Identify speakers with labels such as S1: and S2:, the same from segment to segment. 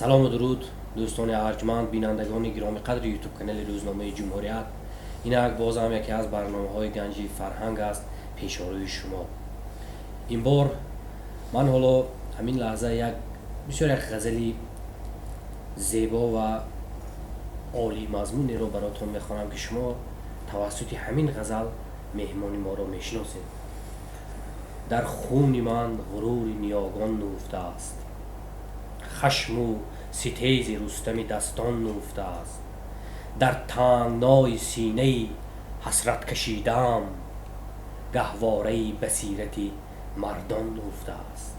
S1: Салому дуруд, дӯстони арҷманд, бинандагони гиромиқадри Ютуб канали рӯзномаи Ҷумҳурият. Инак боз ҳам яке аз барномаҳои Ганҷи фарҳанг аст пешорӯи шумо. Ин бор ман ҳоло ҳамин лаҳза як бисёр як ғазали зебо ва олии мазмунеро баротон мехонам, ки шумо тавассути ҳамин ғазал меҳмони моро мешиносед. Дар хуни ман ғурури ниёгон нуфтааст, хашму ситези Рустами дастон нуфтааст. Дар тангнои синаи ҳасрат кашидаам, гаҳвораи басирати мардон нуфтааст.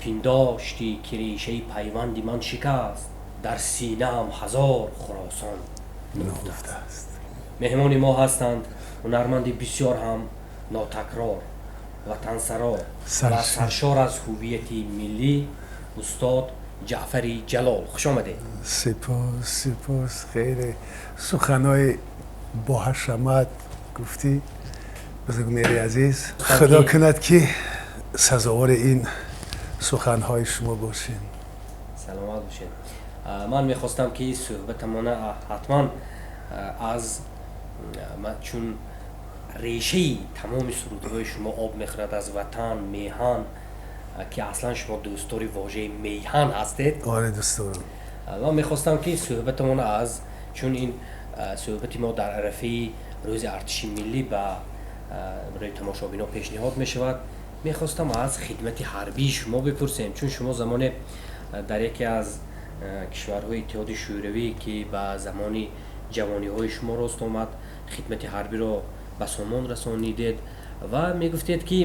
S1: Пиндоштӣ, ки решаи пайванди ман шикаст, дар синаам ҳазор Хуросон нуфтааст. Меҳмони мо ҳастанд ҳунарманди бисёр ҳам нотакрор, ватансаро ва саршор аз ҳуввияти миллӣ, устод Ҷаъфари Ҷалол. Хуш омадед.
S2: Сипос, сипос. Хеле суханҳои боҳашамат гуфтӣ, бузургмери азиз. Худо кунад, ки сазовори ин суханҳои шумо бошем.
S1: Саломат бошед. Ман мехостам, ки суҳбатамона ҳатман аз чун решаи тамоми сурудҳои шумо об мехӯрад аз ватан, меҳан, ки аслан шумо дӯстдори вожаи меҳан ҳастед.
S2: Оре, дӯст дорам.
S1: Ман мехостам, ки суҳбатамона аз чун ин суҳбати мо дар арафаи Рӯзи артиши миллӣ ба барои тамошобинон пешниҳод мешавад, мехостам аз хидмати ҳарбии шумо бипурсем, чун шумо замоне дар яке аз кишварҳои Иттиҳоди Шӯравӣ, ки ба замони ҷавониҳои шумо рост омад, хидмати ҳарбиро ба сомон расонидед ва мегуфтед, ки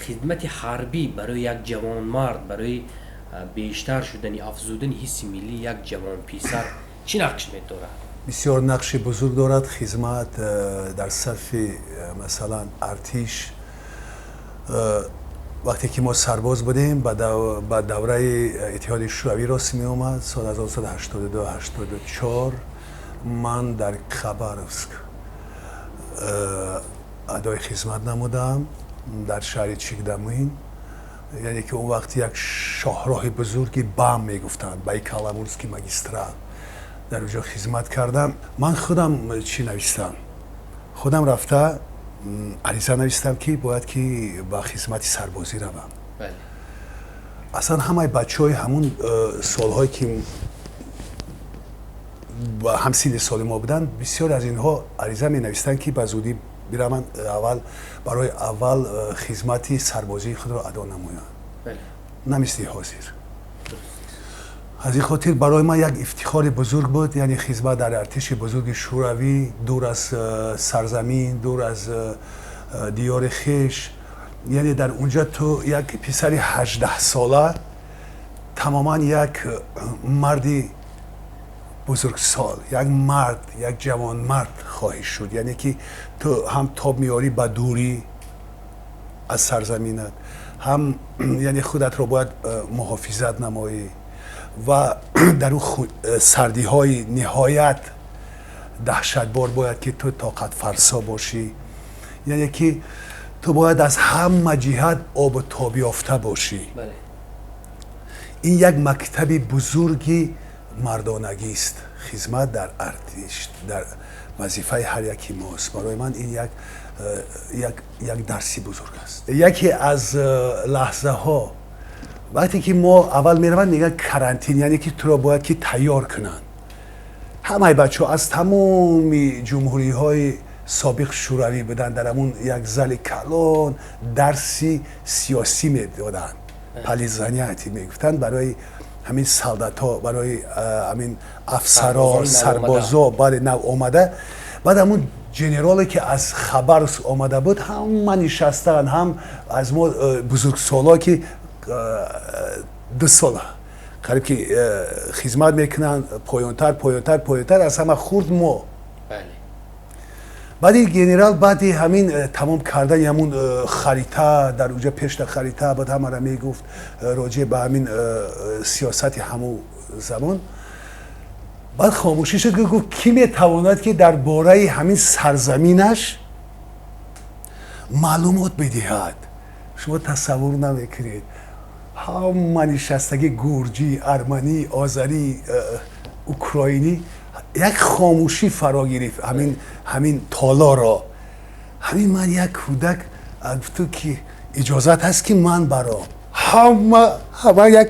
S1: хидмати ҳарбӣ барои як ҷавонмард, барои бештар шудани, афзудани ҳисси миллии як ҷавонписар чӣ нақш медорад?
S2: Бисёр нақши бузург дорад хизмат дар сафи, масалан, артиш. Вақте ки мо сарбоз будем, ба давраи Иттиҳоди Шӯравӣ рост меомад, соли 1982, 84, ман дар Хабаровск адои хизмат намудам, дар шаҳри Чигдамин, яъне ки он вақт як шоҳроҳи бузурги БАМ мегуфтанд, Байкал-Амурский магистраль, дар оҷо хизмат кардам. Ман худам чӣ навистам, худам рафта ариза навистам, ки бояд ки ба хизмати сарбозӣ равам. Аслан ҳамаи бачаҳои ҳамун солҳое, ки ба ҳамсинни соли мо буданд, бисёре аз инҳо ариза менавистанд, ки ба зудӣ бираванд, аввал барои аввал хизмати сарбозии худро адо намоянд, на мисли ҳозир. Аз ин хотир барои ман як ифтихори бузург буд, яъне хизмат дар артиши бузурги Шӯравӣ, дур аз сарзамин, дур аз диёри хеш. Яъне дар унҷа ту як писари 18сола тамоман як марди бузургсол, як мард, як ҷавонмард хоҳӣ шуд. Яъне ки ту ҳам тоб меорӣ ба дурӣ аз сарзаминат, ҳам яъне худатро бояд муҳофизат намоӣ ва дар он сардиҳои ниҳоят даҳшатбор бояд ки ту тоқатфарсо бошӣ. Яъне ки ту бояд аз ҳама ҷиҳат обу тоб ёфта бошӣ. Ин як мактаби бузурги мардонагист, хизмат дар артиш дар вазифаи ҳар яки мост. Барои ман ин як дарси бузург аст. Яке аз лаҳзаҳо, вақте ки мо аввал мераванд, мегӯянд карантин, яъне ки туро бояд ки тайёр кунанд. Ҳамаи бачаҳо аз тамоми ҷумҳуриҳои собиқ Шӯравӣ буданд, дар ҳамун як зали калон дарси сиёсӣ медоданд, политзанятие мегуфтанд, барои ҳамин солдатҳо, барои ҳамин афсаро, сарбозо, бале, нав омада. Баъд ҳамун генерале, ки аз Хабаровск омада буд, ҳама нишастанд, ҳам аз мо бузургсоло, ки 2 сола қариб ки хизмат мекунанд, поёнтар, поёнтар, поёнтар, аз ҳама хурд мо. Баъди генерал, баъди ҳамин тамом кардани ҳамун харита, дар уҷа пешта харита бад, ҳамара мегуфт роҷеъ ба ҳамин сиёсати ҳамун замон. Баъд хомӯшӣ шуд, гуфт: «Кӣ метавонад, ки дар бораи ҳамин сарзаминаш маълумот бидиҳад?» Шумо тасаввур намекунед. Ҳама нишастагӣ гурҷӣ, арманӣ, озарӣ, украинӣ, як хомӯшӣ фаро гирифт ҳамин толорро. Ҳамин ман як кӯдак гуфту, ки иҷозат ҳаст, ки ман баром. Ҳама як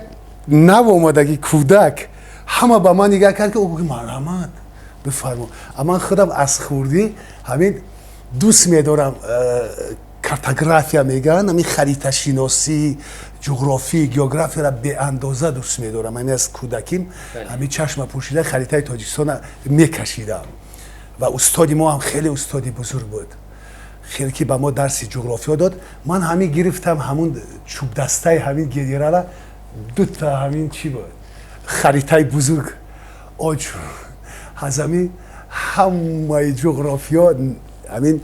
S2: нав омадагӣ кӯдак, ҳама ба ман нигоҳ кард, ки ӯ марҳамат, бифармо. Ман худам аз хурдӣ ҳамин дӯст медорам, картография мегӯянд, ҳамин хариташиносӣ, ҷуғрофӣ, географияро беандоза дӯст медорам. Ҳамин аз кӯдаким ҳамин чашма пӯшида харитаи Тоҷикистона мекашидам. Ва устоди мо ҳам хеле устоди бузург буд, хеле ки ба мо дарси ҷуғрофиё дод. Ман ҳамин гирифтам, ҳамун чӯбдастаи ҳамин генерала, дута ҳамин чӣ буд, харитаи бузург оч, аз ҳамин ҳамаи ҷуғрофиё ҳамин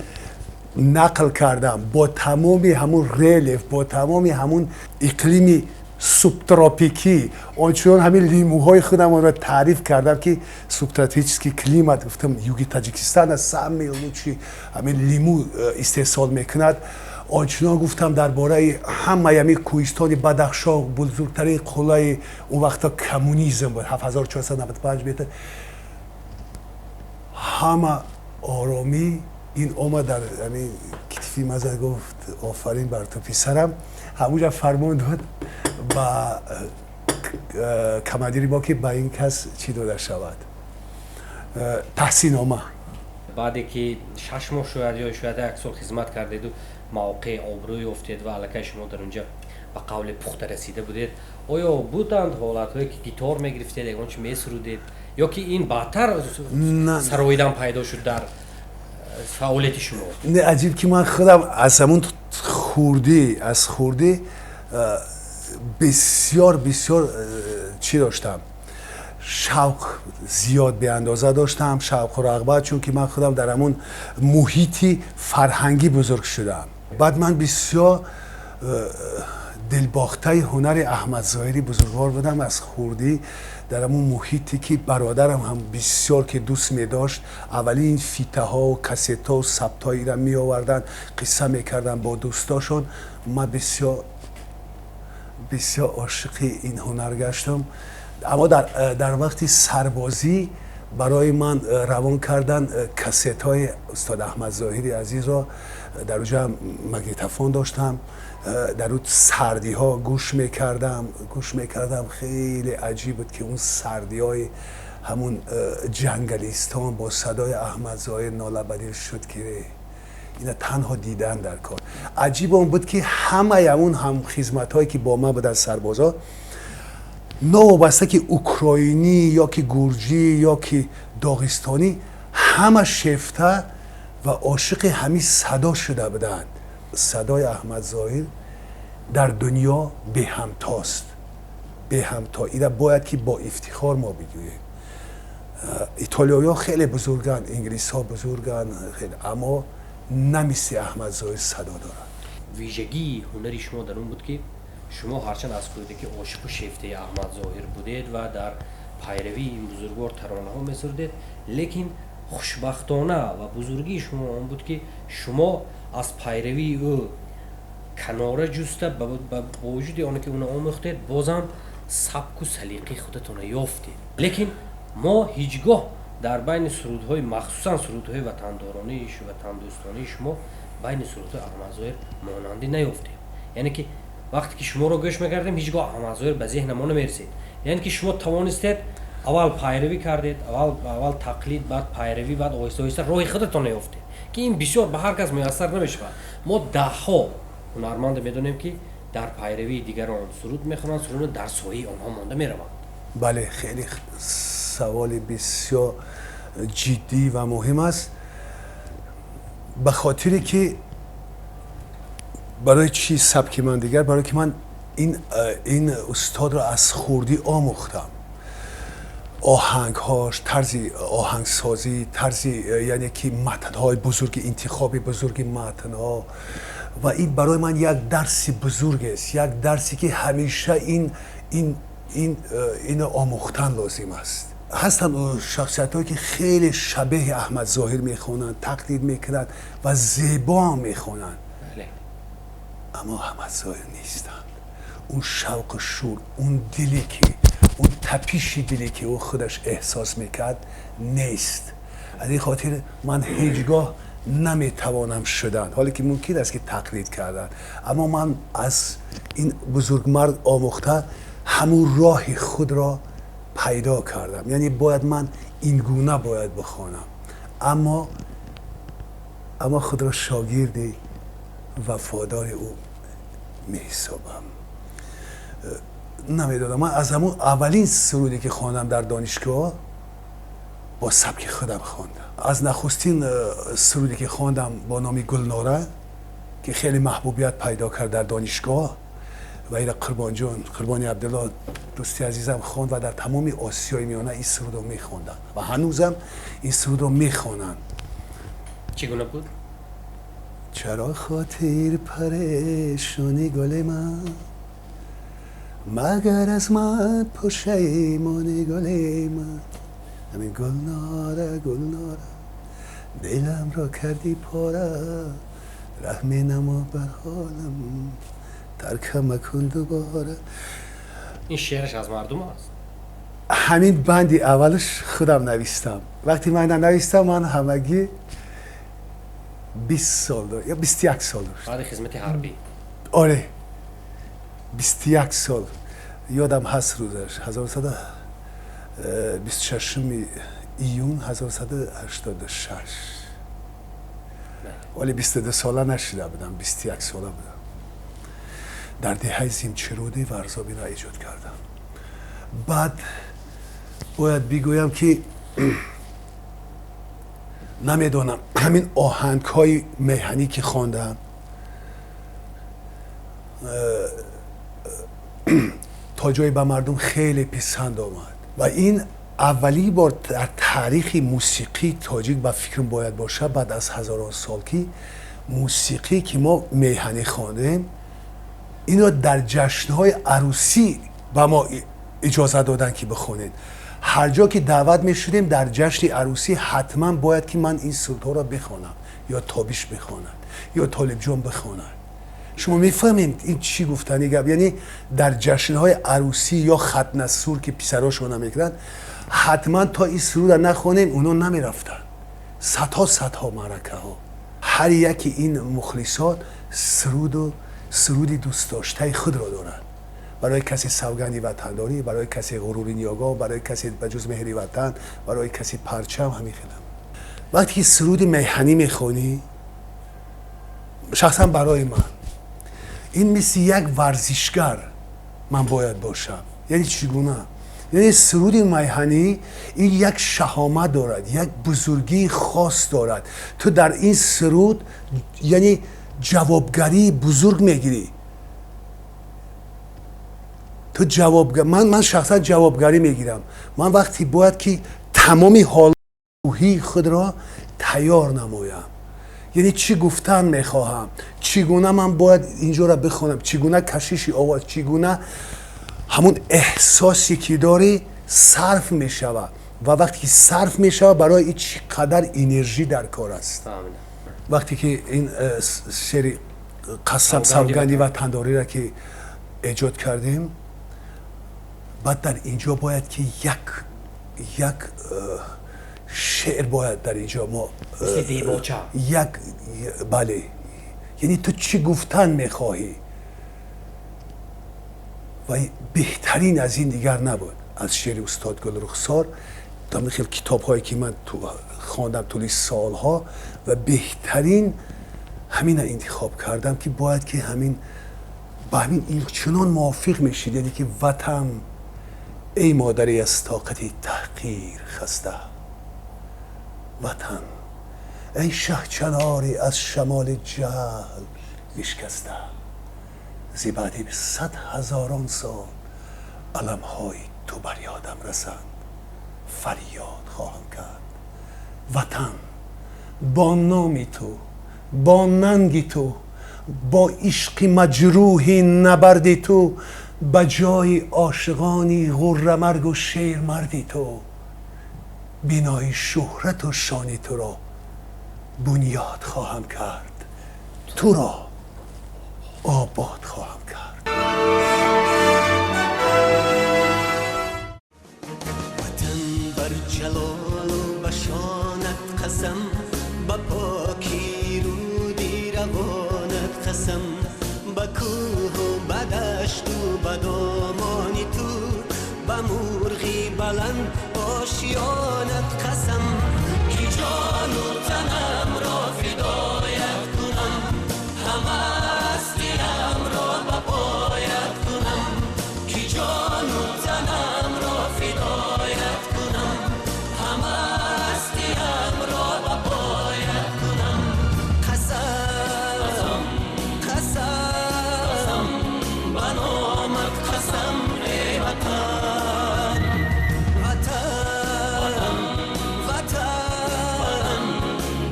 S2: нақл кардам, бо тамоми ҳамун релеф, бо тамоми ҳамун иқлими субтропикӣ, ончунон ҳамин лимӯҳои худамонро таъриф кардам, ки субтропический климат, гуфтам, юги Таҷикистона самый лучший ҳамин лимӯ истеҳсол мекунад. Ончунон гуфтам дар бораи ҳамаи ҳамин кӯҳистони Бадахшон, бузургтарин қуллаи он вақта коммунизм буд, 7495 метр. Ҳама оромӣ ин омад, дар ҳамин китфи маза гуфт: «Офарин бар ту, писарам». Ҳамунҷа фармон дод ба командири мо, ки ба ин кас чӣ дода шавад, таҳсиннома.
S1: Баъде ки 6 моҳ шояд ё шояд як сол хизмат кардеду мавқеи обрӯ ёфтед ва аллакай шумо дар унҷа ба қавле пухта расида будед, оё буданд ҳолатҳое, ки гитор мегирифтед, ягон чи месурудед, ё ки ин баъдтар сароидан пайдо шуд дар фаъолияти шумо?
S2: Не, аҷиб, ки ман худам аз ҳамун хурдӣ, аз хурдӣ бисёр бисёр чӣ доштам, шавқ зиёд беандоза доштам, шавқу рағбат, чунки ман худам дар ҳамун муҳити фарҳангӣ бузург шудам. Баъд ман бисёр дилбохтаи ҳунари Аҳмадзоҳири бузургвор будам аз хурдӣ. Дар ҳамун муҳите ки бародарам ҳам бисёр ки дӯст медошт, аввалин фитаҳо, кассетҳо, сабтҳоира меоварданд, қисса мекарданд бо дӯстошон. Ман бисёр бисёр ошиқи ин ҳунар гаштам. Аммо дар вақти сарбозӣ барои ман равон кардан кассетҳои устод Аҳмадзоҳири азизро. Дар уҷа магнитофон доштам, дар ӯ сардиҳо гӯш мекардам, гӯш мекардам. Хеле аҷиб буд, ки он сардиҳои ҳамун ҷангалистон бо садои Аҳмадзоҳир нола ба дил шуд, ки ина танҳо дидан дар кор. Аҷиб он буд, ки ҳамаи ҳамун ҳамхизматҳое, ки бо ман буданд, сарбозо, новобаста ки украинӣ ё ки гурҷӣ ё ки доғистонӣ, ҳама шефта ва ошиқи ҳамин садо шуда буданд. Садои Аҳмадзоҳир дар дунё беҳамтост, беҳамто. Ина бояд ки бо ифтихор мо бигӯем. Итолиёиҳо хеле бузурганд, инглисҳо бузурганд, аммо на мисли Аҳмадзоҳир садо дорад.
S1: Вижагии ҳунари шумо дар он буд, ки шумо ҳарчанд аз кӯдаки ошиқу шефтаи Аҳмадзоҳир будед ва дар пайравии ин бузургвор таронаҳо месурудед, лекин хушбахтона ва бузургии шумо он буд, ки шумо аз пайравии ӯ канора ҷуста, бо вуҷуди оне ки ӯно омӯхтед, бозам сабку салиқаи худатонро ёфтед. Лекин мо ҳеҷ гоҳ дар байни сурудҳои, махсусан сурудҳои ватандоронии, ватандӯстонии шумо, байни сурудҳои Аҳмадзоҳир монандӣ наёфтем. Яъне ки вақте ки шуморо гӯш мекардем, ҳеҷ гоҳ Аҳмадзоҳир ба зеҳна мо намерасид. Яъне ки шумо тавонистед, аввал пайравӣ кардед, аввал тақлид, баъд пайравӣ, баъд оҳиста оҳиста роҳи худатон ёфтед, ки ин бисёр ба ҳар кас муяссар намешавад. Мо даҳҳо ҳунарманде медонем, ки дар пайравии дигарон суруд мехонанд, суруд дар сояи онҳо монда мераванд.
S2: Бале, хеле саволи бисёр ҷиддӣ ва муҳим аст, ба хотире ки барои чӣ сабки ман дигар, барое ки ман ин устодро аз хурдӣ омӯхтам, оҳангҳош, тарзи оҳангсозӣ, тарзи, яъне ки матнҳои бузурги, интихоби бузурги матнҳо. Ва ин барои ман як дарси бузургест, як дарсе, ки ҳамеша ино омӯхтан лозим аст. Ҳастанд шахсиятҳое, ки хеле шабеҳи Аҳмадзоҳир мехонанд, тақлид мекунанд ва зебоам мехонанд, аммо Аҳмадзоҳир нестанд. Он шавқу шӯр, он диле ки, он тапиши диле ки ӯ худаш эҳсос мекард, нест. Аз ин хотир ман ҳеҷ гоҳ наметавонам шудан, ҳоле ки мумкин аст ки тақлид кардан, аммо ман аз ин бузургмард омӯхта ҳамун роҳи худро пайдо кардам. Яъне бояд ман ин гуна бояд бихонам, аммо худро шогирди вафодори ӯ меҳисобам. Намедонам, ман аз ҳамун аввалин суруде ки хондам дар донишгоҳ, бо сабки худам хондам. Аз нахустин суруде ки хондам бо номи Гулнора, ки хеле маҳбубият пайдо кард дар донишгоҳ, ва ира Қурбонҷон, Қурбони Абдулло, дӯсти азизам, хонд ва дар тамоми Осиёи Миёна ин сурудро мехонданд ва ҳанӯзам ин сурудро мехонанд.
S1: Чӣ гуна буд?
S2: Чаро хотир парешони, гули ман, магар аз ман пушаймони, гули ман? Ҳамин Гулнора, Гулнора, диламро кардӣ пора, раҳме намо бар ҳолам, таркам макун дубора.
S1: Ин шеъраш аз мардум аст?
S2: Ҳамин банди аввалаш худам навистам. Вақте ман навистам, ман ҳамагӣ 20 сол ё 21 сол дошт.
S1: Баъди хизмати ҳарбӣ?
S2: Оре, 21 сол. Ёдам ҳаст рӯзаш, 1926-уми июн 1986. Вале 22 сола нашида будам, 21 сола будам. Дар деҳаи Зимчируди Варзобиро эҷод кардам. Баъд бояд бигӯям ки намедонам, ҳамин оҳангҳои меҳанӣ ки хондам, то ҷое ба мардум хеле писанд омад ва ин аввалин бор дар таърихи мусиқии тоҷик, ба фикрам, бояд бошад, баъд аз ҳазорон сол, ки мусиқӣ ки мо меҳанӣ хондем, инро дар ҷашнҳои арӯсӣ ба мо иҷоза доданд ки бихонед. Ҳар ҷо ки даъват мешудем, дар ҷашни арӯсӣ ҳатман бояд ки ман ин сурудҳоро бихонам ё Тобиш бихонад, ё Толибҷон бихонад. Шумо мефаҳмед, ин чӣ гуфтани гап? Яъне дар ҷашнҳои арӯсӣ ё хатнасур, ки писарошона мекунанд, ҳатман то ин суруда нахонем, оно намерафтанд. Садҳо, садҳо маъракаҳо, ҳар яке ин мухлисот суруду суруди дӯстдоштаи худро дорад. Барои касе савганди ватандорӣ, барои касе ғурури ниёгон, барои касе ба ҷуз меҳри ватан, барои касе парчам. Ҳамин хелам, вақте ки суруди меҳанӣ мехонӣ, шахсан барои ман ин мисли як варзишгар ман бояд бошам. Яъне чӣ гуна? Яъне суруди майҳанӣ ин як шаҳомат дорад, як бузургии хос дорад. Ту дар ин суруд, яъне, ҷавобгарии бузург мегирӣ. Ту ҷавоб, ман шахсан ҷавобгарӣ мегирам. Ман вақте бояд ки тамоми ҳоли рӯҳии худро тайёр намоям, яъне чӣ гуфтан мехоҳам, чӣ гуна ман бояд инҷоро бихонам, чӣ гуна кашиши овоз, чӣ гуна ҳамун эҳсосе ки дорӣ сарф мешавад. Ва вақте ки сарф мешавад, барои ин чӣ қадар энержӣ дар кор аст. Вақте ки ин шеъри қасам савганди ватандориро ки эҷод кардем, баъд дар инҷо бояд ки як шеър бояд дар инҷо мо як, бале, яъне ту чӣ гуфтан мехоҳӣ? Ва беҳтарин аз ин дигар набуд, аз шеъри устод Гулрухсор. Хел китобҳое ки ман хондам тӯли солҳо, ва беҳтарин ҳамина интихоб кардам, ки бояд ки ҳамин ба ҳамин чунон мувофиқ мешид. Яъне ки ватан, эй модари аз тоқати таҳқир хаста, ватан, эй шаҳчанори аз шамоли ҷаҳл бишкаста, зи баъди сад ҳазорон сол аламҳои ту бар ёдам расанд, фарёд хоҳам кард. Ватан, бо номи ту, бо нанги ту, бо ишқи маҷрӯҳи набарди ту, ба ҷои ошиқони ғуррамаргу шермарди ту, бинои шӯҳрату шони туро бунёд хоҳам кард, туро обод хоҳам кард.
S3: қасам, ба покӣ руди равонат қасам, ба кӯҳу ба дашту ба домони ту, ба мурғи баланд ошёнат қасам, ки ҷону танамро фидоят кунам, ҳама ҳастиямро ба поят кунам, ки ҷону танамро фидоят кунам, ҳама ҳастиямро ба поят кунам. Қасам, қасам, ба номат қасам, эй Ватан, Ватан, Ватан,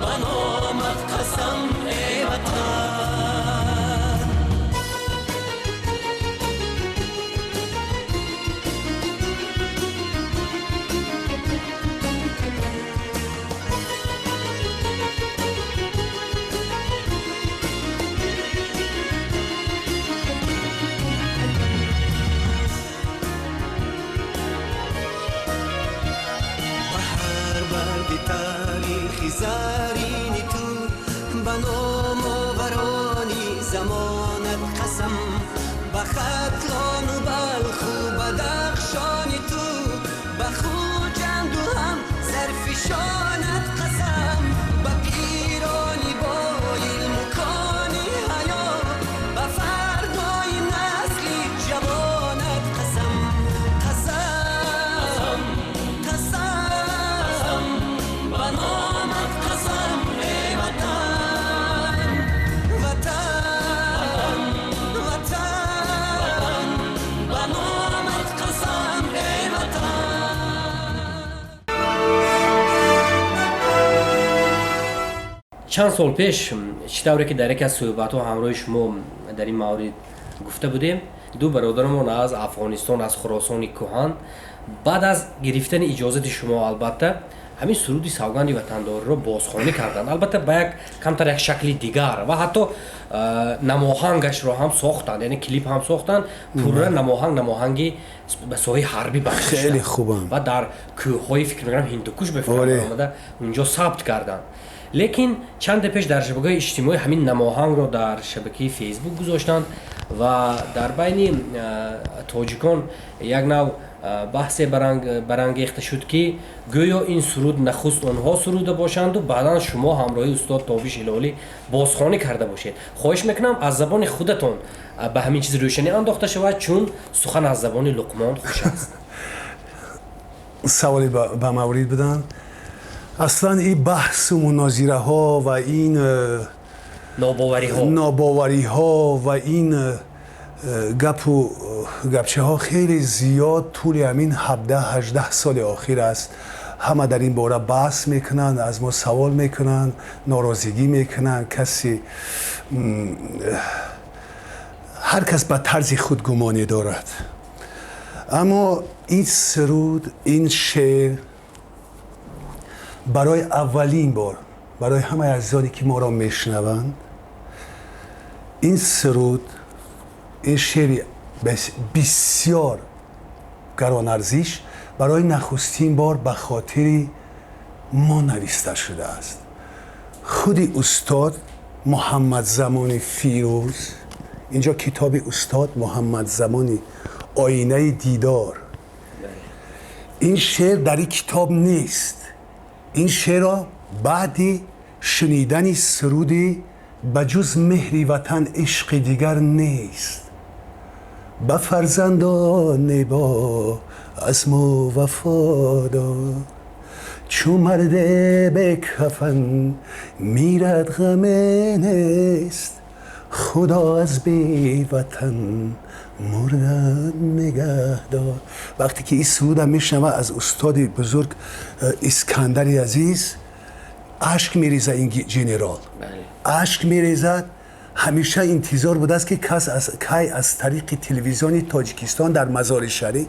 S3: ба номат қасам, эй Ватан. Ба ҳар барги таърихи зарини ту, ба номоварони замонат қасам, ба Хатлону Балху Бадахшони ту, ба Хуҷанду ҳам зарфишонат қасам, ба пирони бо илму кони ҳаё, ба фардои насли ҷавонат қасам. Қасам, қасам, ба номат қасам, эй Ватан, Ватан, Ватан, ба номат қасам, эй Ватан.
S1: Чанд сол пеш, чӣ тавре ки дар яке аз суҳбатҳо ҳамроҳи шумо дар ин маврид гуфта будем, ду бародарамон аз Афғонистон, аз Хуросони кӯҳан, баъд аз гирифтани иҷозати шумо албатта ҳамин суруди савганди ватандориро бозхонӣ карданд, албатта ба як камтар як шакли дигар, ва ҳатто намоҳангашро ҳам сохтанд, яъне клип ҳам сохтанд, пурра намоҳанг, намоҳанги ба соҳаи ҳарбӣ бахшида
S2: Хеле хубам.
S1: ва дар кӯҳҳои, фикр мекунам, Ҳиндукуш ба фикр омада унҷо сабт карданд. Лекин чанде пеш дар шабакаҳои иҷтимоӣ ҳамин намоҳангро дар шабакаи Фейсбук гузоштанд ва дар байни тоҷикон як нав баҳсе барангехта шуд, ки гӯё ин суруд нахуст онҳо суруда бошанду баъдан шумо ҳамроҳи устод Тобиш Ҳилолӣ бозхонӣ карда бошед. Хоҳиш мекунам, аз забони худатон ба ҳамин чиз рӯшанӣ андохта шавад, чун сухан аз забони Луқмон хуш аст.
S2: Саволи ба маврид буданд. Аслан ин баҳсу мунозираҳо ва ин
S1: нобовариҳо,
S2: нобовариҳо ва ин гапу гапчаҳо хеле зиёд тӯли ҳамин 17-18 соли охир аст. Ҳама дар ин бора баҳс мекунанд, аз мо савол мекунанд, норозигӣ мекунанд. Каси ҳар кас ба тарзи худ гумоне дорад. Аммо ин суруд, ин шеър барои аввалин бор, барои ҳамаи азизоне ки моро мешунаванд, ин суруд, ин шеъри бисёр гаронарзиш барои нахустин бор ба хотири мо нависта шудааст. Худи устод Муҳаммадзамони Фирӯз, инҷо китоби устод Муҳаммадзамони «Оинаи дидор», ин шеър дар ин китоб нест. Ин шеърро баъди шунидани суруди «Ба ҷуз меҳри ватан ишқи дигар нест», ба фарзандоне бо азму вафодор, чу марде бекафан мирад, ғаме нест, худо аз беватан мурдан нигаҳдор. Вақте ки ин сурудам мешунава аз устоди бузург Искандари азиз, ашк мереза. Ин генерал ашк мерезад. Ҳамеша интизор будааст, ки кас кай аз тариқи телевизиони Тоҷикистон дар Мазори Шариф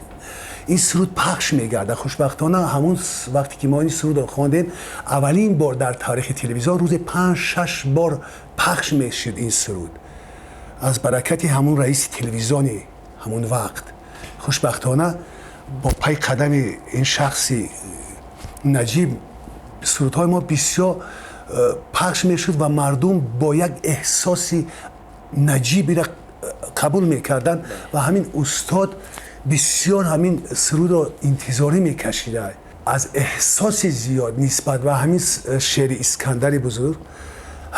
S2: ин суруд пахш мегардад. Хушбахтона, ҳамун вақте ки мо ин сурудро хондем, аввалин бор дар таърихи телевизион рӯзе 5-6 бор пахш мешуд ин суруд, аз баракати ҳамун раиси телевизиони ҳамун вақт. Хушбахтона, бо пай қадами ин шахси наҷиб Сурудҳои мо бисёр пахш мешуд ва мардум бо як эҳсоси наҷиберо қабул мекарданд ва ҳамин устод бисёр ҳамин сурудро интизорӣ мекашида. Аз эҳсоси зиёд нисбат ба ҳамин шеъри Искандари бузург,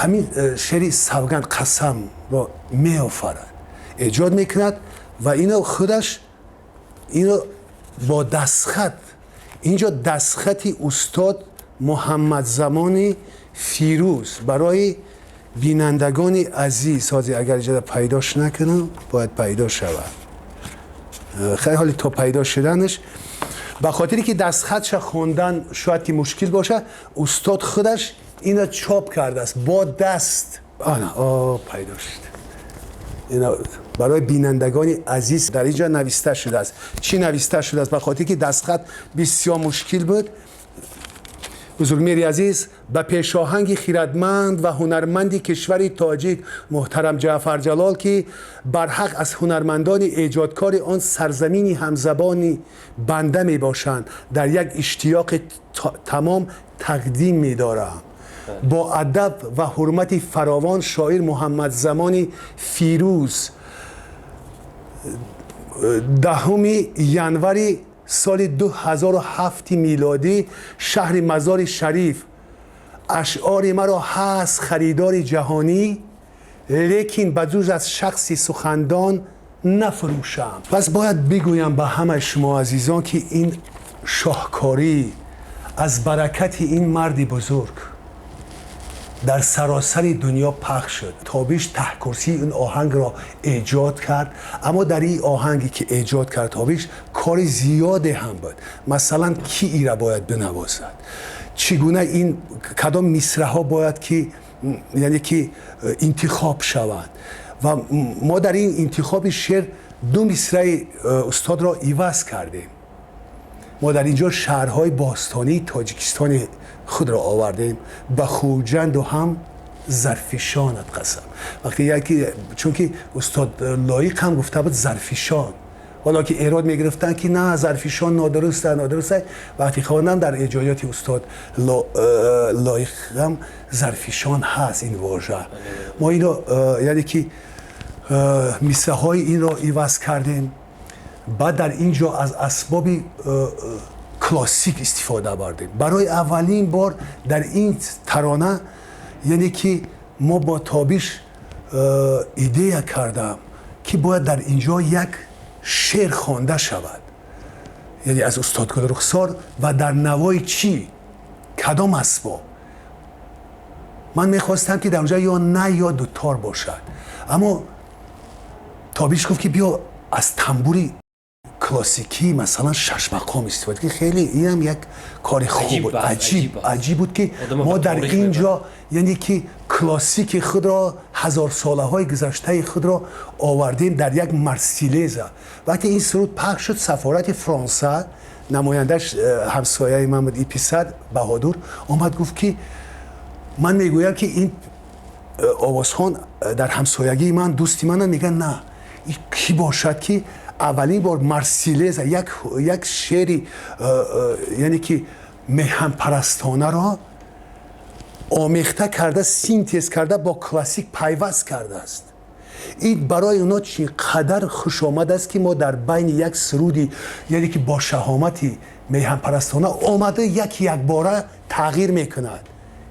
S2: ҳамин шеъри савганд, қасамро меофарад, эҷод мекунад ва ино худаш ино бо дастхат, инҷо дастхати устод Муҳаммадзамони Фирӯз барои бинандагони азиз. Ҳозир агар иҷода пайдош накунам, бояд пайдо шавад. Хеле ҳоли то пайдо шуданаш, ба хотире ки дастхатша хондан шояд ки мушкил бошад, устод худаш ино чоп кардааст бо даст. Ана, о, пайдо шуд. Ина барои бинандагони азиз дар инҷо нависта шудааст. Чӣ нависта шудааст? Ба хотире ки дастхат бисёр мушкил буд. Бузургмери азиз, ба пешоҳанги хирадманд ва ҳунарманди кишвари тоҷик муҳтарам Ҷаъфар Ҷалол, ки барҳақ аз ҳунармандони эҷодкори он сарзамини ҳамзабони банда мебошанд, дар як иштиёқи тамом тақдим медорам. Бо адаб ва ҳурмати фаровон, шоир Муҳаммадзамони Фирӯз, 10 январи соли 2007 милодӣ, шаҳри Мазори Шариф. Ашъори маро ҳаст харидори ҷаҳонӣ, лекин ба ҷуз аз шахси сухандон нафурӯшам. Пас бояд бигӯям ба ҳамаи шумо азизон, ки ин шоҳкорӣ аз баракати ин марди бузург дар саросари дунё пахш шуд. Тобиш таҳкурсии ин оҳангро эҷод кард, аммо дар ин оҳанге ки эҷод кард Тобиш, кори зиёде ҳам буд. Масалан, ки ира бояд бинавозад, чӣ гуна ин, кадом мисраҳо бояд ки, яъне ки интихоб шаванд. Ва мо дар ин интихоби шеър ду мисраи устодро иваз кардем. Мо дар ин ҷо шаҳрҳои бостонии Тоҷикистони худро овардем, ба Хуҷанду ҳам Зарфишонат қасам. Вақте яки, чунки устод Лоиқ ҳам гуфта буд Зарфишон, ҳоло ки эрод мегирифтанд, ки на, Зарфишон нодуруст, нодуруст. Вақте хондам, дар эҷодиёти устод Лоиқ ҳам Зарфишон ҳаст ин вожа. Мо инро, яъне ки мисраҳои инро иваз кардем. Баъд дар ин ҷо аз асбоби классик истифода бардем. Барои аввалин бор дар ин тарона, яъне ки мо бо Тобиш идея кардам, ки бояд дар ин ҷо як шеър хонда шавад, яъне аз устод Гулрухсор, ва дар навои чӣ, кадом асбоб. Ман мехостам, ки дар онҷо ё най, ё дутор бошад, аммо Тобиш гуфт, ки биё аз тамбури классикӣ, масалан, шашмақом истифода, ки хеле инам як кори хуб буд. Аҷиб, аҷиб буд, ки мо дар ин ҷо, яъне ки классики худро, ҳазорсолаҳои гузаштаи худро овардем дар як Марсилеза. Вақте ин суруд пахш шуд, сафорати Фронса, намояндаш ҳамсояи ман буд, и писар Баҳодур, омад, гуфт, ки ман мегӯям, ки ин овозхон дар ҳамсоягии ман, дӯсти мана. Мегӯян, на, кӣ бошад, ки аввалин бор Марсилеза, як шеъри яъне ки меҳанпарастонаро омехта карда, синтез карда, бо классик пайваст кардааст. Ин барои оно чӣ қадар хушомад аст, ки мо дар байни як суруди, яъне ки бо шаҳомати меҳанпарастона омада, як якбора тағйир мекунад,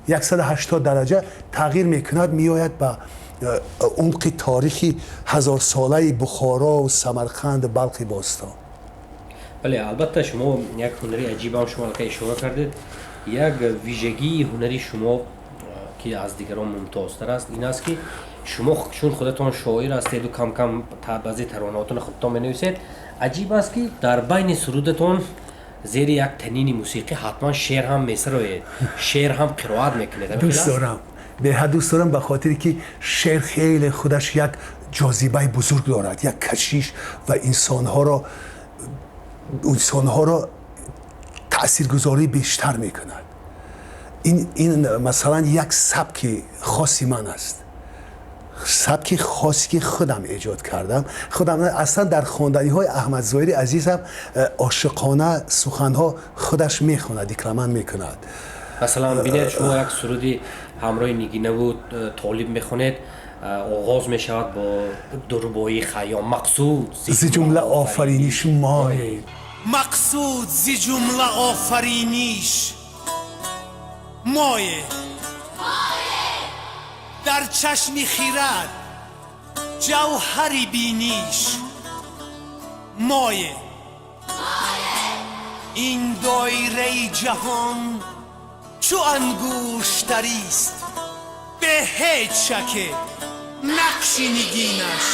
S2: 180 дараҷа тағйир мекунад, меояд ба умқи таърихи ҳазорсолаи Бухоро, Самарқанд, Балхи бостон.
S1: Бале, албатта, шумо як ҳунари аҷибам, шумо аллакай ишора кардед. Як вижагии ҳунари шумо, ки аз дигарон мумтозтар аст, ин аст, ки шумо чун худатон шоир ҳастеду кам-кам баъзе таронаотонро худатон менависед, аҷиб аст, ки дар байни сурудатон зери як танини мусиқӣ ҳатман шеър ҳам месароед, шеър ҳам қироат мекунед.
S2: Дӯст дорам, беҳад дӯст дорам, ба хотире ки шеър хеле худаш як ҷозибаи бузург дорад, як кашиш ва инсонҳоро таъсиргузорӣ бештар мекунад. Ин масалан як сабки хоси ман аст, сабки хосе, ки худам эҷод кардам худам. Аслан дар хонданиҳои Аҳмадзоҳири азизам ошиқона суханҳо худаш мехонад, декламат мекунад.
S1: Масалан, бинед, шумо як суруди ҳамроҳи Нигинаву Толиб мехонед, оғоз мешавад бо дурбои Хайём: мақсуд
S2: зи ҷумла офариниш мое.
S4: Мақсуд зи ҷумла офариниш мое, дар чашми хирад ҷавҳари биниш мое. Ин доираи ҷаҳон чу ангуштарист, бе ҳеҷ шаке нақши нигинаш.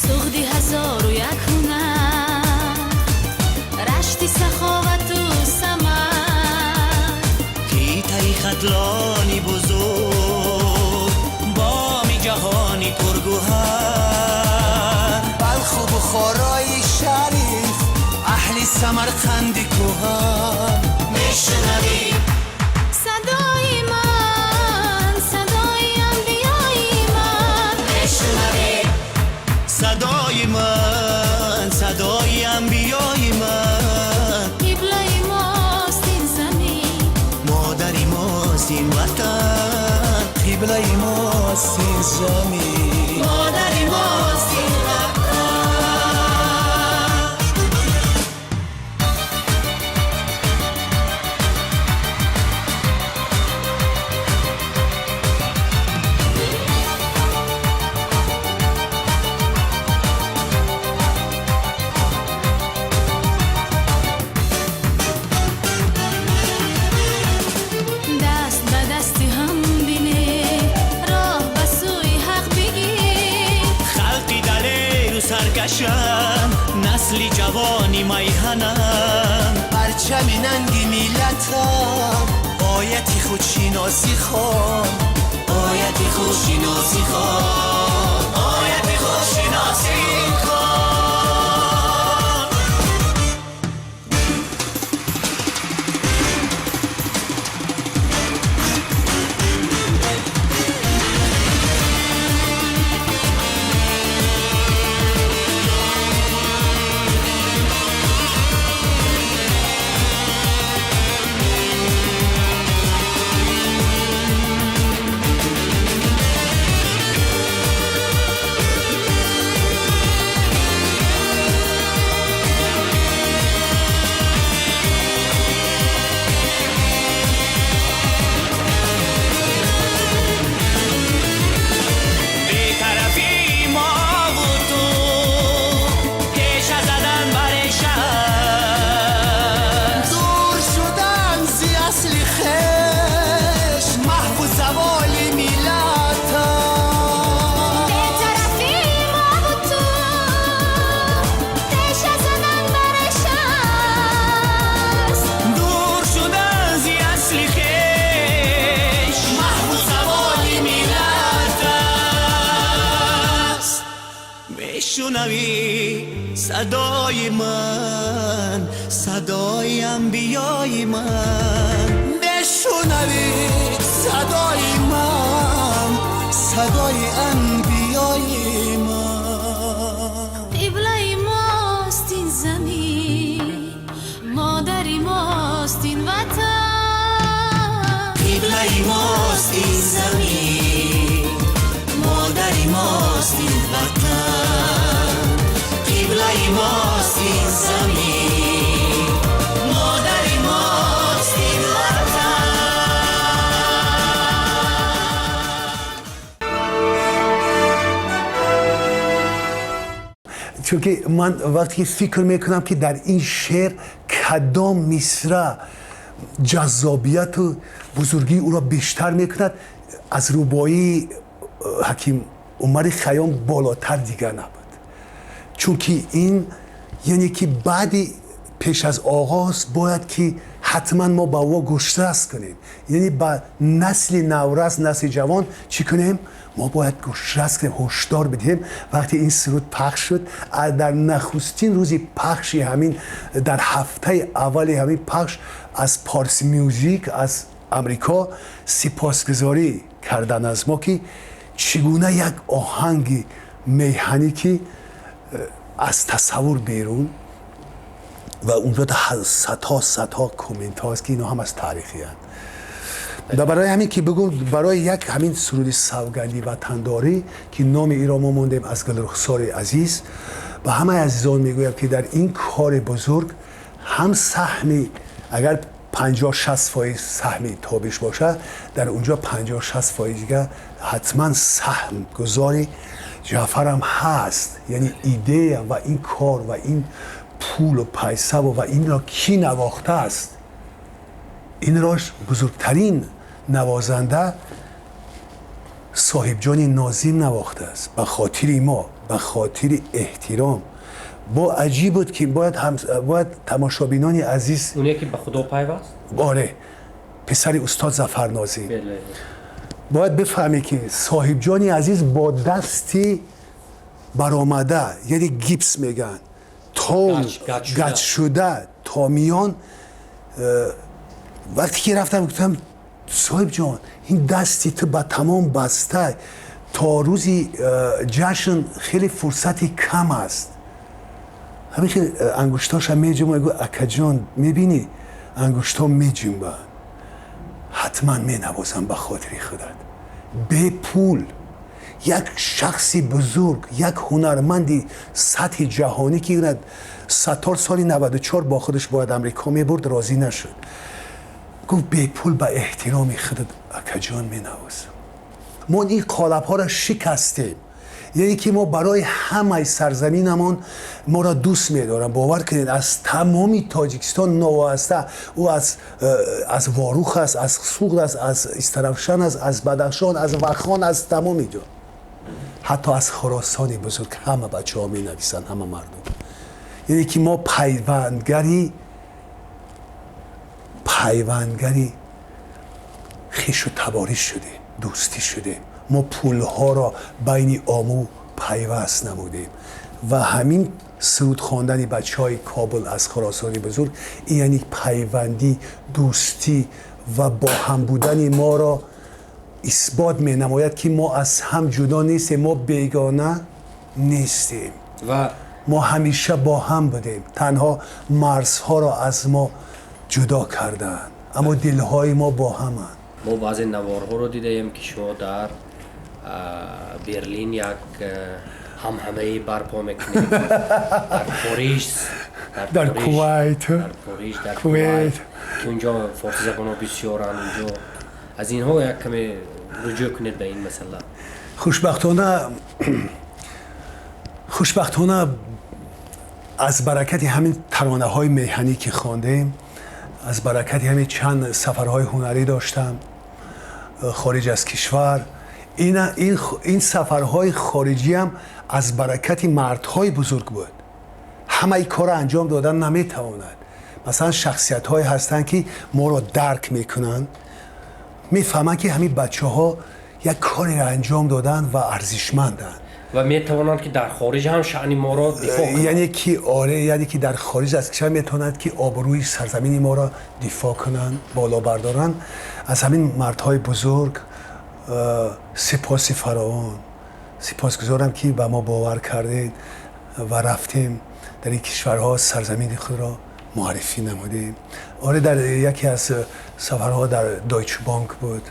S3: Суғди ҳазору як ҳунар, рашти саховату самар.
S5: Қитъаи Хатлони бузург, боми ҷаҳони пургӯҳар.
S4: Балху Бухорои шариф, аҳли Самарқанди кӯҳан.
S5: Мешунавӣ?
S3: Садои ман, садои анбиёи ман.
S5: Мешунавӣ? Садои ман, садои анбиёи ман.
S3: Қиблаи мост ин замин,
S5: модари мост ин ватан.
S4: Қиблаи мост ин замин,
S5: модари мост ин ватан.
S3: Даст ба дасти ҳам бинӣ, роҳ ба сӯи ҳақ бигир.
S5: Халқи далеру саркашам, насли ҷавони майҳанам.
S4: Парчами нанги миллатам, ояти худшиносӣ хон.
S5: Ояти худшиносӣ хон, ояти худшиносӣ хон. Бетарафи мову ту, теша задан бар шаст.
S4: Дур шудан зи асли хеш, маҳву заволи миллатам.
S3: Бетарафи мову ту, теша задан бар шаст.
S5: Дур шудан зи асли хеш, маҳву заволи миллат аст. Мешунавӣ садои ман, садои анбиёи ман.
S4: Бешунавӣ садои ман, садои анбиёи ман.
S3: Қиблаи мост ин замин, модари мост ин ватан.
S5: Қиблаи мост ин замин, модари мост ин ватан. Қиблаи мост ин замин, модари мост ин ватан.
S2: Чунки ман вақте ки фикр мекунам, ки дар ин шеър кадом мисра ҷаззобияту бузургии ӯро бештар мекунад, аз рубоии ҳаким Умари Хайём болотар дигар набуд. Чунки ин яъне ки баъди пеш аз оғоз бояд ки Ҳатман мо ба во гӯшрас кунем, яъне ба насли наврас, насли ҷавон чӣ кунем? Мо бояд гӯшрас кунем, ҳушдор бидиҳем. Вақте ин суруд пахш шуд, дар нахустин рӯзи пахши ҳамин, дар ҳафтаи аввали ҳамин пахш, аз Парс Мюзик аз Амрико сипосгузорӣ кардан аз мо, ки чӣ гуна як оҳанги меҳанӣ, ки аз тасаввур берун, ва унҷо садҳо садҳо комментҳо аст, ки инҳо ҳам аз таърихиянд. Ва барои ҳамин ки бигӯ, барои як ҳамин суруди савганди ватандорӣ, ки номи иро мо мондем аз Гулрухсори азиз, ба ҳамаи азизон мегӯям, ки дар ин кори бузург ҳам саҳми, агар 50-60% саҳми Тобиш бошад, дар унҷо 50-60% дига ҳатман саҳмгузори Ҷаъфарам ҳаст. Яъне идея ва ин кор ва ин пулу пайсаву ва инро кӣ навохтааст? Инро бузургтарин навозанда Соҳибҷони Нозим навохтааст ба хотири мо, ба хотири эҳтиром. Бо аҷиб буд, ки бояд тамошобинони азиз
S1: Оне ки ба Худо пайваст?
S2: Оре, писари устод Зафар Нозим. Бояд бифаҳмӣ, ки Соҳибҷони азиз бо дасти баромада, яъне гипс мегӯянд, то гач шуда то миён. Вақте ки рафтам, гуфтам: «Соҳибҷон, ин дасти ту ба тамом баста, то рӯзи ҷашн хеле фурсати кам аст». Ҳамин хел ангуштоша меҷумба, гӯ: «Акаҷон, мебинӣ, ангуштҳо меҷумбанд, ҳатман менавозам ба хотири худат». Бепул як шахси бузург, як ҳунарманди сатҳи ҷаҳонӣ, ки Саттор соли 94 бо худаш бояд Амрико мебурд, розӣ нашуд, гуфт: «Бепул ба эҳтироми худат, акаҷон, менавозам». Мо ин қолабҳоро шикастем, яъне ки мо барои ҳамаи сарзаминамон моро дӯст медорам. Бовар кунед, аз тамоми Тоҷикистон новоаста, ӯ аз Ворух аст, аз Суғд аст, аз Истаравшан аст, аз Бадахшон, аз Вахон, аз тамоми ҷо, ҳатто аз Хуросони бузург ҳама бачаҳо менависанд, ҳама мардум. Яъне ки мо пайвандгари хешу таборӣ шудем, дӯстӣ шудем. Мо пулҳоро байни Ому пайваст намудем ва ҳамин суруд хондани бачаҳои Кобул аз Хуросони бузург, ин яъне пайвандӣ, дӯстӣ ва бо ҳам будани моро исбот менамояд, ки мо аз ҳам ҷудо нестем, мо бегона нестем
S1: ва
S2: мо ҳамеша бо ҳам будем. Танҳо марзҳоро аз мо ҷудо карданд, аммо дилҳои мо бо ҳаманд.
S1: Мо баъзе наворҳоро дидаем, ки шумо дар Берлин як ҳамҳамаи барпо мекунед, дар Пориж,
S2: дар Кувайт.
S1: Дар Пориж, дар Кувайт, ки унҷо форсизабонҳо бисёранд. Унҷо аз инҳо як каме руҷӯъ кунед ба ин масъала.
S2: Хушбахтона, аз баракати ҳамин таронаҳои меҳанӣ, ки хондем, аз баракати ҳамин чанд сафарҳои ҳунарӣ доштам хориҷ аз кишвар. Ин сафарҳои хориҷиам аз баракати мардҳои бузург буд. Ҳамаи корро анҷом додан наметавонад. Масалан, шахсиятҳое ҳастанд, ки моро дарк мекунанд, мефаҳманд, ки ҳамин бачаҳо як кореро анҷом доданд ва арзишманданд.
S1: Ва метавонанд, ки дар хориҷ ҳам шаъни моро дифоъ кунанд.
S2: Яъне ки оре, яъне ки дар хориҷ аз кишвар метавонанд, ки обрӯи сарзамини моро дифоъ кунанд, боло бардоранд. Аз ҳамин мардҳои бузург сипоси фаровон, сипосгузорам, ки ба мо бовар кардед ва рафтем дар ин кишварҳо, сарзамини худро муаррифӣ намудем. Оре, дар яке аз сафарҳо дар Дойче Банк буд,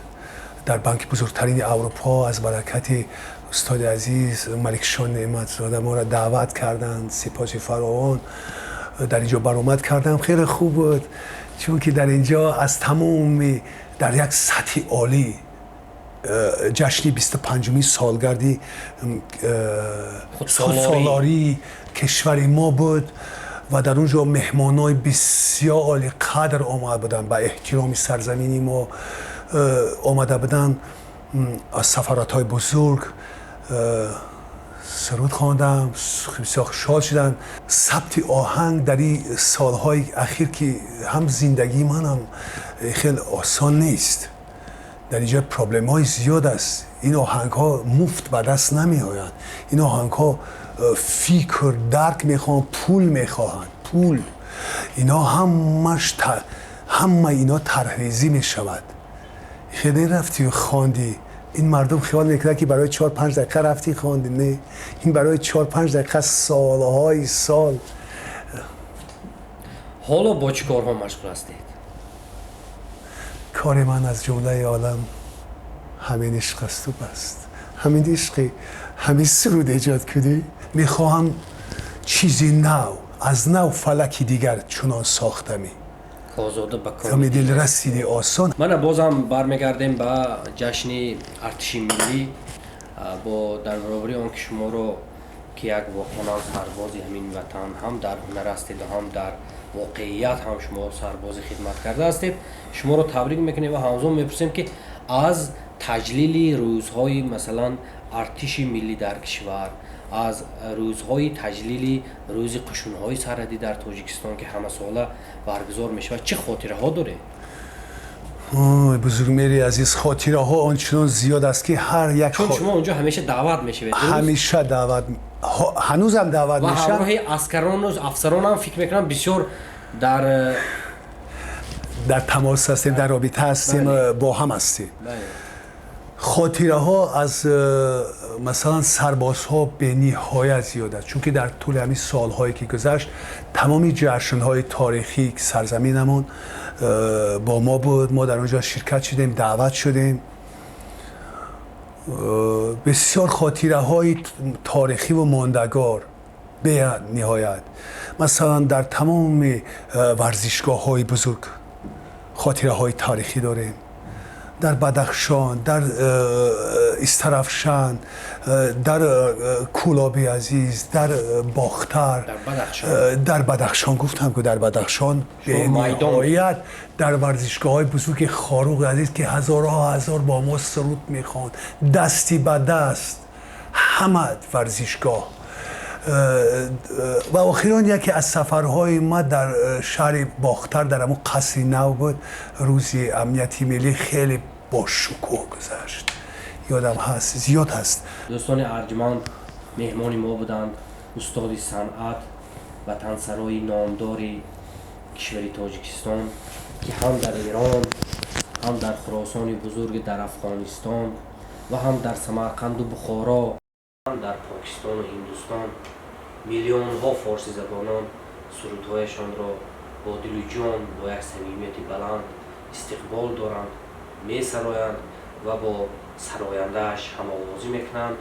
S2: дар банки бузургтарини Аврупо, аз баракати устоди азиз Маликшон Неъматзода моро даъват карданд. Сипоси фаровон, дар инҷо баромад кардам, хеле хуб буд, чунки дар инҷо аз тамоми дар як сатҳи олӣ ҷашни 25-уми солгарди худсолории кишвари мо буд ва дар он ҷо меҳмонҳои бисёр олиқадр омада буданд, ба эҳтироми сарзамини мо омада буданд аз сафоратҳои бузург. Суруд хондам, бисёр шод шуданд. Сабти оҳанг дар ин солҳои ахир, ки ҳам зиндагии манам хеле осон нест, дар инҷо проблемаҳои зиёд аст. Ин оҳангҳо муфт ба даст намеоянд. Ин оҳангҳо фикр, дарк мехоҳанд, пул мехоҳанд, пул. Ино ҳамаш, ҳама ино тарҳрезӣ мешавад. Хеле рафтию хондӣ, ин мардум хиёл мекунад, ки барои 4-5 дақиқа рафтӣ хондӣ. Не, ин барои 4-5 дақиқа солҳои сол.
S1: Ҳоло бо чӣ корҳо машғул ҳастед?
S2: Кори ман аз ҷумлаи олам ҳамин ишқ асту баст, ҳамин ишқи, ҳамин суруд эҷод кунӣ. Мехоҳам чизи нав, аз нав фалаки дигар чунон сохтамӣ.
S1: Озода ба
S2: ками дил расиди осон.
S1: Мана, бозам бармегардем ба ҷашни артиши миллӣ. Бо дар баробари он ки шуморо, ки як воқеан сарбози ҳамин ватан ҳам дар ҳунар ҳастед, ҳам дар воқеият ҳам шумо сарбози хидмат карда ҳастед, шуморо табрик мекунем ва ҳамзамон мепурсем, ки аз таҷлили рӯзҳои, масалан, артиши миллӣ дар кишвар, аз рӯзҳои таҷлили рӯзи қушунҳои сарҳадӣ дар Тоҷикистон, ки ҳамасола баргузор мешавад, чӣ хотираҳо доред?
S2: Бузургмери азиз, хотираҳо ончунон зиёд аст, ки ҳар як
S1: Чун шумо онҷо ҳамеша даъват мешавед.
S2: Ҳамеша даъват, ҳанӯзам даъват
S1: мешавам. Ҳамроҳи аскарону афсаронам, фикр мекунам, бисёр дар
S2: Дар тамос ҳастем, дар робита ҳастем, бо ҳам ҳастем. Хотираҳо аз масалан сарбозҳо бениҳоят зиёд аст, чунки дар тӯли ҳамин солҳое ки гузашт, тамоми ҷашнҳои торихии сарзаминамон бо мо буд, мо дар он ҷо ширкат шудем, даъват шудем. Бисёр хотираҳои торихиву мондагор бениҳоят. Масалан, дар тамоми варзишгоҳҳои бузург хотираҳои таърихӣ дорем, дар Бадахшон, дар Истарафшан, дар Кӯлоби азиз, дар Бохтар, дар Бадахшон, гуфтам ки дар Бадахшон бениҳоят, дар варзишгоҳҳои бузурги Хоруғи азиз, ки ҳазорҳо ҳазор бо мо суруд мехонд, дасти ба даст, ҳама варзишгоҳ. Ва охирон яке аз сафарҳои ма дар шаҳри Бохтар, дар ҳамон қасри нав буд. Рӯзи амнияти миллӣ хеле бошукӯҳ гузашт, ёдам ҳаст, зиёд ҳаст.
S1: Дӯстони арҷманд, меҳмони мо буданд устоди санъат, ватансарои номдори кишвари Тоҷикистон, ки ҳам дар Эрон, ҳам дар Хуросони бузурги, дар Афғонистон ва ҳам дар Самарқанду Бухоро, ҳам дар Покистону Ҳиндустон миллионҳо форсизабонон сурудҳояшонро бо дилу ҷон, бо як самимияти баланд истиқбол доранд, месароянд ва бо сарояндааш ҳамовозӣ мекунанд,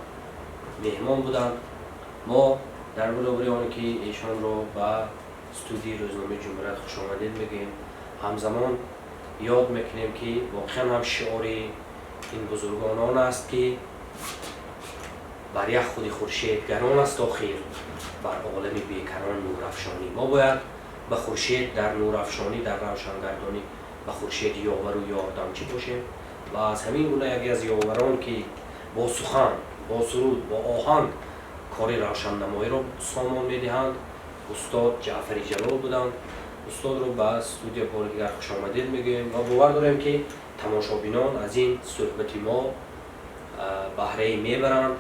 S1: меҳмон буданд. Мо дар баробари он ки эшонро ба студияи рӯзномаи Ҷумҳурият хушомадед мегӯем, ҳамзамон ёд мекунем, ки воқеан ҳам шиори ин бузургон он аст, ки бар як худи хуршед гарон аст, охир бар олами бекарон нурафшонӣ. Мо бояд ба хуршед дар нурафшонӣ, дар равшангардонӣ ба хуршед ёвару ёрдамчӣ бошем. Ва аз ҳамин гуна яке аз ёварон, ки бо сухан, бо суруд, бо оҳанг кори равшаннамоиро сомон медиҳанд, устод Ҷаъфари Ҷалол буданд. Устодро ба студия бори дигар хушомадед мегӯем ва бовар дорем, ки тамошобинон аз ин суҳбати мо баҳрае мебаранд.